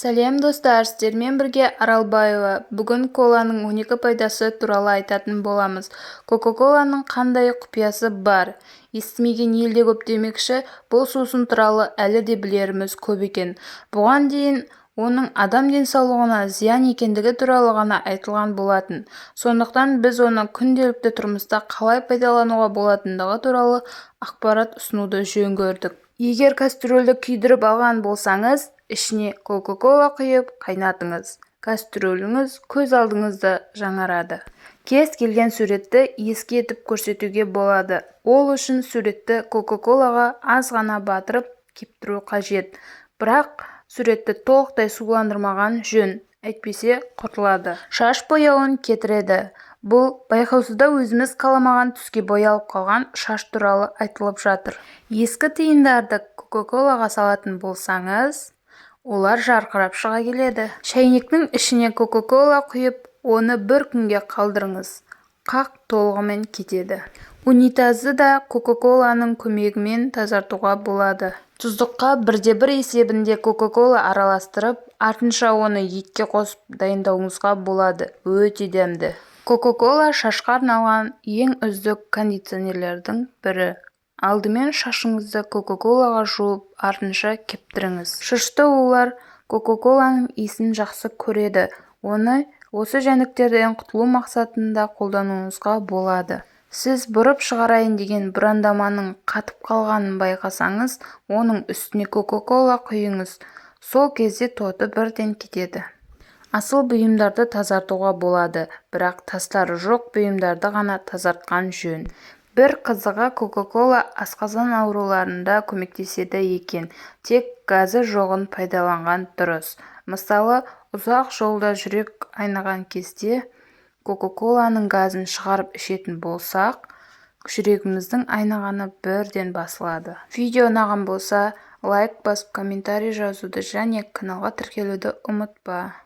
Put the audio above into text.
Сәлем, достар! Сіздермен бірге Аралбаева. Бүгін коланың 12 пайдасы туралы айтатын боламыз. Кока-коланың қандай құпиясы бар? Естімеген елде көп демекші, бұл сусын туралы әлі де білеріміз көп екен. Бұған дейін оның адам денсаулығына зиян екендігі туралы ғана айтылған болатын. Сондықтан біз оны күнделікті тұрмыста қалай пайдалануға болатындығы туралы ақпарат ұсынуды жөн көрдік. Егер кастрюльді күйдіріп алған болсаңыз, ішіне кока-кола құйып қайнатыңыз. Кастрюліңіз көз алдыңызда жаңарады. Кез келген суретті ескі етіп көрсетуге болады. Ол үшін суретті кока-колаға аз ғана батырып, кептіру қажет. Бірақ суретті толықтай суландырмаған жөн, әйтпесе құртылады. Шаш бояуын кетіреді. Бұл байқаусызда өзіміз қаламаған түске боялып қалған шаш туралы айтылып жатыр. Ескі тиындарды кока-колаға салатын болсаңыз, олар жарқырап шыға келеді. Шәйнектің ішіне кока-кола құйып, оны бір күнге қалдырыңыз. Қақ толығымен кетеді. Унитазды да кока-коланың көмегімен тазартуға болады. Тұздыққа бірде-бір есебінде кока-кола араластырып, артынша оны етке қосып дайындауыңызға болады. Өте дәмді. Кока-кола шашқа арналған ең үздік кондиционерлердің бірі. Алдымен шашыңызды кока-колаға жуып, артынша кептіріңіз. Шышты улар кока-коланың иісін жақсы көреді. Оны осы жәндіктерден құтылу мақсатында қолдануыңызға болады. Сіз бұрып шығарайын деген бұрандаманың қатып қалғанын байқасаңыз, оның үстіне кока-кола құйыңыз. Сол кезде тоты бірден кетеді. Асыл бұйымдарды тазартуға болады, бірақ тастары жоқ бұйымдарды ғана тазартқан жөн. Бір қызығы, кока-кола асқазан ауруларында көмектеседі екен. Тек газы жоғын пайдаланған дұрыс. Мысалы, ұзақ жолда жүрек айныған кезде кока-коланың газын шығарып ішетін болсақ, жүрегіміздің айнығаны бірден басылады. Видео ұнаған болса, лайк басып, комментарий жазуды және каналға тіркелуді ұмытпа.